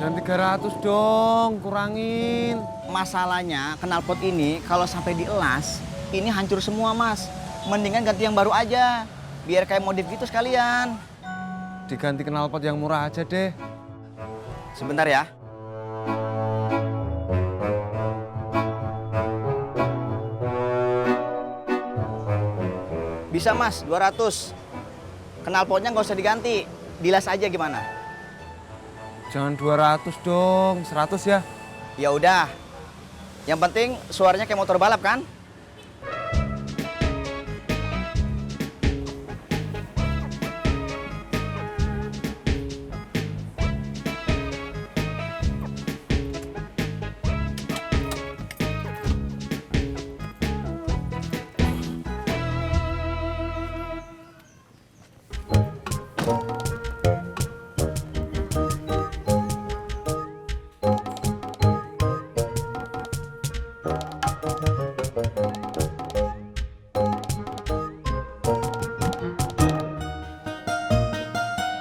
Jangan 300 dong, kurangin. Masalahnya knalpot ini kalau sampai dielas, ini hancur semua mas. Mendingan ganti yang baru aja, biar kayak modif gitu sekalian. Diganti knalpot yang murah aja deh. Sebentar ya. Bisa mas, 200. Knalpotnya nggak usah diganti, dilas aja gimana? Jangan 200 dong, 100 ya. Ya udah. Yang penting suaranya kayak motor balap kan?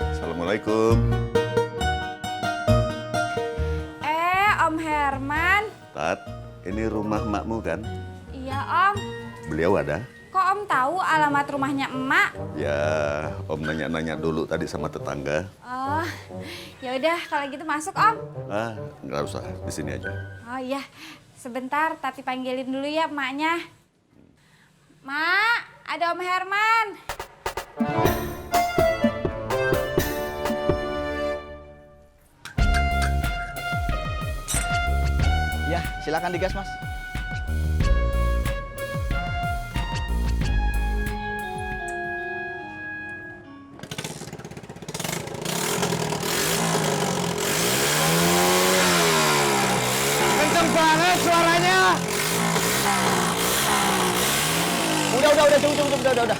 Assalamualaikum. Om Herman. Tat, ini rumah makmu kan? Iya Om. Beliau ada? Kok Om tahu alamat rumahnya emak? Ya, Om nanya-nanya dulu tadi sama tetangga. Oh, ya udah kalau gitu masuk Om. Ah, nggak usah, di sini aja. Oh iya, sebentar Tati panggilin dulu ya emaknya. Mak, ada Om Herman. Ya, silakan digas mas. Kenceng banget suaranya. Udah, cukup, udah.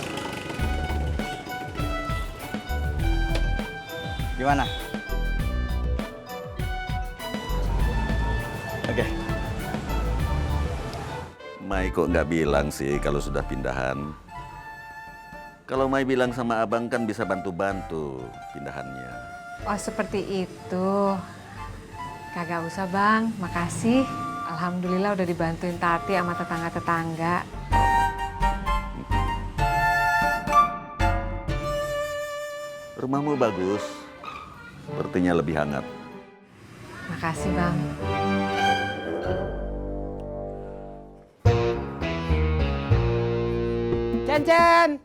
Gimana? Oke. Mai kok nggak bilang sih kalau sudah pindahan? Kalau Mai bilang sama abang kan bisa bantu-bantu pindahannya. Oh seperti itu. Kagak usah bang, makasih. Alhamdulillah udah dibantuin Tati sama tetangga-tetangga. Rumahmu bagus, sepertinya lebih hangat. Makasih bang. Cen.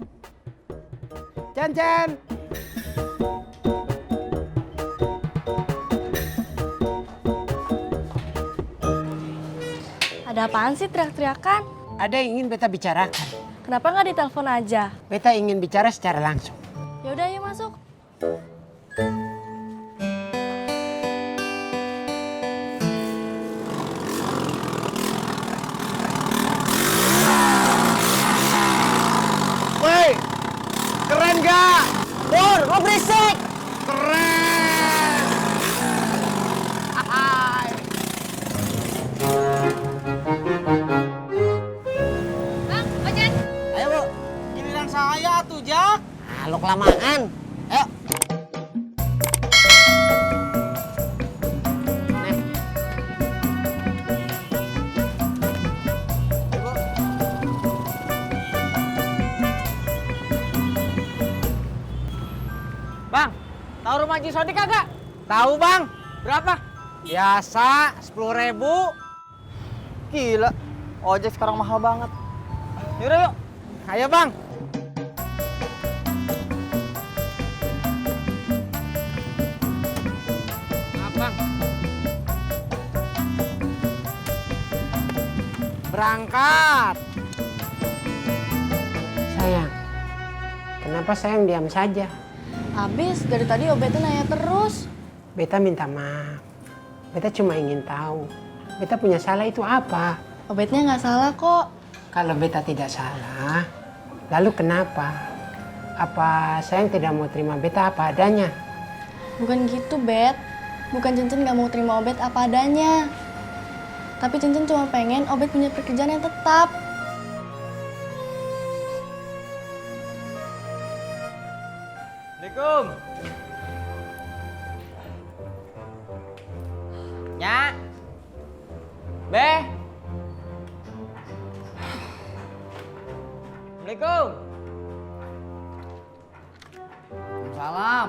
Ada apaan sih teriak-teriakan? Ada yang ingin beta bicarakan. Kenapa nggak ditelepon aja? Beta ingin bicara secara langsung. Ya udah, yuk masuk. Woi, keren gak? Pur, lo berisik. Keren. Bang, Ojan. Ayo bu, giliran saya tuh Jak. Ah, lo kelamaan. Ayo. Bang, tahu rumah Haji Sodik kagak? Tahu bang. Berapa? Biasa, 10.000. Gila, ojek sekarang mahal banget. Yaudah yuk, ayo bang. Bang. Berangkat. Sayang, kenapa sayang diam saja? Habis dari tadi Obetnya nanya terus. Beta minta maaf. Beta cuma ingin tahu, beta punya salah itu apa? Obetnya nggak salah kok. Kalau beta tidak salah, lalu kenapa? Apa sayang tidak mau terima beta apa adanya? Bukan gitu, Bet. Bukan Cincin nggak mau terima Obet apa adanya. Tapi Cincin cuma pengen Obet punya pekerjaan yang tetap. Assalamualaikum. Be. Assalamualaikum. Salam.